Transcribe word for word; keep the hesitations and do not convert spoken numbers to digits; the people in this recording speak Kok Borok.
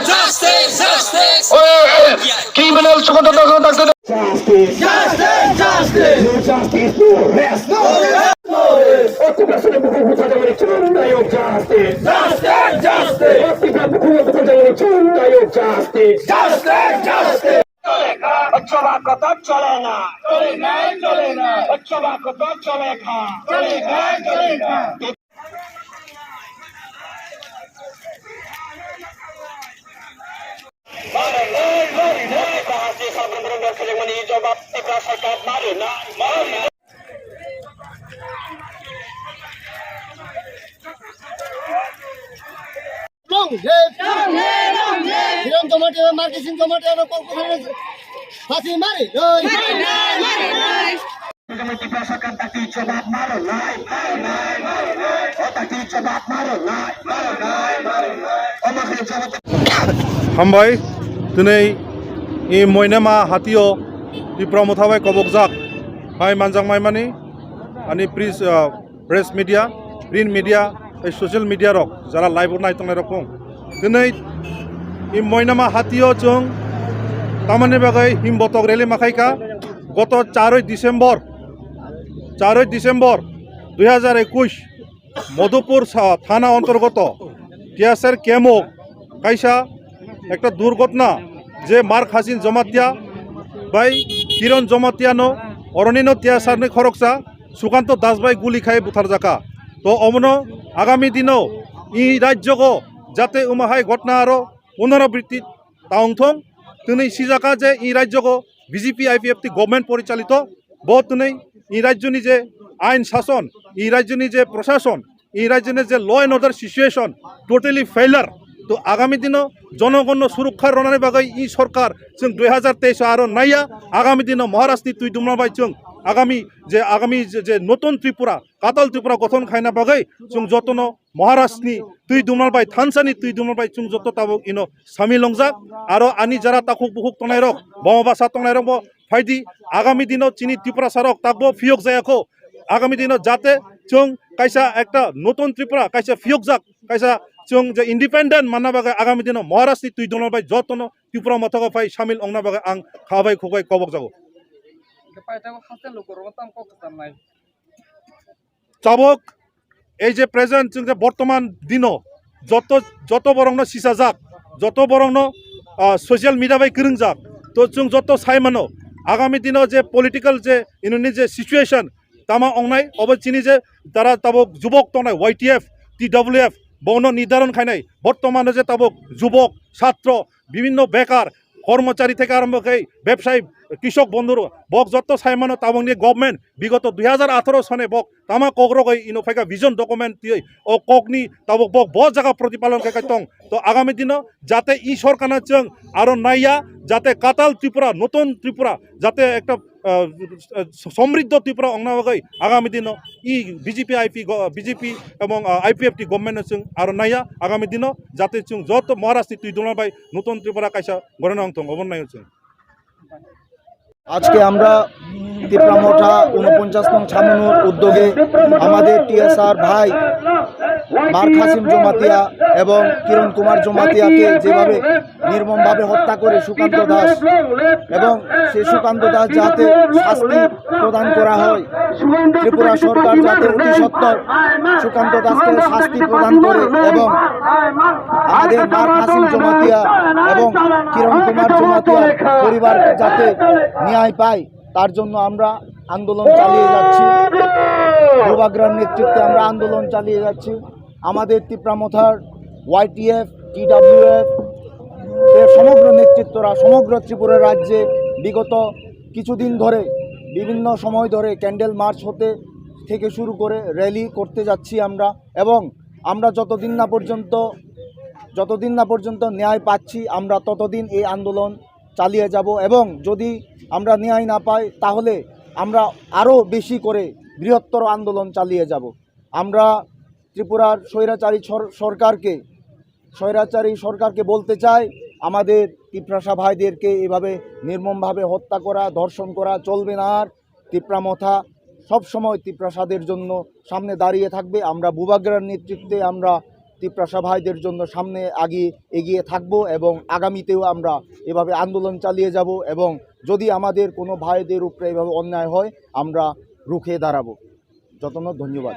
Justice, justice. Criminal Sukanta Das, Doctor. Justice. Justice, justice. No justice, no rest. No rest, no rest. Justice, justice. Justice, justice. Justice, justice. জবাব কথা চলে না। চলে না, চলে না। জবাব কথা চলে না। চলে না, চলে না। Long live! Long live! Long live! Kiran Jamatia, Mark Hasim Jamatia, no, Congress, Hasi mari, noi! Mari, noi, mari, noi! Tiprasa kan taki jawab maro nai, maro nai, maro nai. Oh, taki jawab maro nai, maro nai, maro nai. Oh, makhe jawab. Hambai, twnwi i moinama hatio Tipra Motha bai kobokjak hai manjak maimani ani pris, ah, press media, print media, tei social media rok jara live o nai tongnai rok kong. Twnwi i moinama hatio chwng tamani bagwi himbotok rally ma khai kha goto charwi December, charwi December dui hazar ekush Madhupur sa-, thana antargato Tiasar kemo kaisa ekta durghotona je Mark Hasim Jamatia bai Kiran Jamatia no oronino Tiasar ni khoroksa Sukanto Das bai guli khai butharjaka. To omono agami dino i rajyogo jate umahai ghotona aro punarabritti ta wngthong. Twnwi sijaka je i rajyogo B J P I P F T government porichalito, bo twnwi i rajyoni je ain sason, i rajyoni je prosason, i rajyoni je law and order situation totally failure. To agami dino jonogonno surukha ronani bagwi i sorkar chwng dui hazar teis o aro naiya, agami dino Maharashtrani twi dumna bai chwng agami je, agami je, je notun Tripura, Katal Tripura gothon khaina bagwi chwng jotono Maharashtrani twi dumnal bai, thansani twi dumnal bai chwng joto tabuk ino samil wngjak. Aro ani jara takhuk bukhuk tongnai rok, boma basa tongnai rok bo phaidi. Agami dino chini Tiprasa rok takbo phiyok jaya kho. Agami dino jate chwng kaisa ekta notun Tripura, kaisa phiyokjak, kaisa chwng je independent manna bagwi agami dino Maharashtrani twi dumnal bai jotono Tipra Motha o phai samil wngna bagwi ang kha bai khuk bai kobok jago. Paithago haste lukurok tamo kok kwchamnai. Tabuk ei je present chwng je bortoman dino joto, joto borokno sisajak, joto borokno, ah, social media bai kwrwngjak, to chwng joto sai mano agami dino je political je inoni je situation tama ongnai, obo chini je tara tabuk jubok tongnai Y T F, T W F, bono nirdaron khainai. Bortomano je tabuk jubok, satro, bibhinno bekar, kormochari theke arombo khe bebsayi, krishok bondhu, bok jotto sai mano tabukni government bigoto dui hazar atharo sone bok tama kok rogwi ino phaikha vision document twiwi o kokni tabuk bok bo jaga protipalon khe khai tong. To agami dino jate i sorkarno chwng aro naiya, jate Katal Tripura, notun Tripura, jate ekta, ah, somriddho Tripura ongna bagwi agami dino i B J P I P go-, B J P ebong, ah, I P F T government no chwng aro naiya, agami dino jate chwng joto Maharashtrani twi dumnal bai notun Tripura kaisa gorana wngthong, obo nai chwng. আজকে আমরা তিপ্রা মথা ঊনপঞ্চাশ নং ছামনুর উদ্যোগে আমাদের টিএসআর ভাই মার্ক হাসিম জমাতিয়া এবং কিরণ কুমার জমাতিয়াকে যেভাবে নির্মমভাবে হত্যা করে সুকান্ত দাস এবং সেই সুকান্ত দাস যাতে শাস্তি প্রদান করা হয়, ত্রিপুরা সরকার যাতে অতি সত্বর সুকান্ত দাসকে শাস্তি প্রদান করে এবং আমাদের মার্ক হাসিম জমাতিয়া এবং কিরণ কুমার জমাতিয়ার পরিবার যাতে ন্যায় পায়, তার জন্য আমরা আন্দোলন চালিয়ে যাচ্ছি। বুবাগ্রার নেতৃত্বে আমরা আন্দোলন চালিয়ে যাচ্ছি। আমাদের তিপ্রা মথার ওয়াইটিএফ, টিডাব্লিউএফ এর সমগ্র নেতৃত্বরা সমগ্র ত্রিপুরা রাজ্যে বিগত কিছুদিন ধরে, বিভিন্ন সময় ধরে ক্যান্ডেল মার্চ হতে, থেকে শুরু করে র‍্যালি করতে যাচ্ছি আমরা। এবং আমরা যতদিন না পর্যন্ত, যতদিন না পর্যন্ত ন্যায় পাচ্ছি, আমরা ততদিন এই আন্দোলন চালিয়ে যাব। এবং যদি আমরা ন্যায় না পাই, তাহলে আমরা আরও বেশি করে বৃহত্তর আন্দোলন চালিয়ে যাব। আমরা ত্রিপুরার স্বৈরাচারী সর-, সরকারকে, স্বৈরাচারী সরকারকে বলতে চাই, আমাদের তিপ্রাসা ভাইদেরকে এভাবে নির্মমভাবে হত্যা করা, ধর্ষণ করা চলবে না। আর তিপ্রা মথা সবসময় তিপ্রাসাদের জন্য সামনে দাঁড়িয়ে থাকবে। আমরা বুবাগ্রার নেতৃত্বে আমরা তিপ্রাসা ভাইদের জন্য সামনে আগে এগিয়ে থাকব এবং আগামীতেও আমরা এভাবে আন্দোলন চালিয়ে যাব এবং যদি আমাদের কোনো ভাইদের উপরে এভাবে অন্যায় হয়, আমরা রুখে দাঁড়াবো। যতন ধন্যবাদ।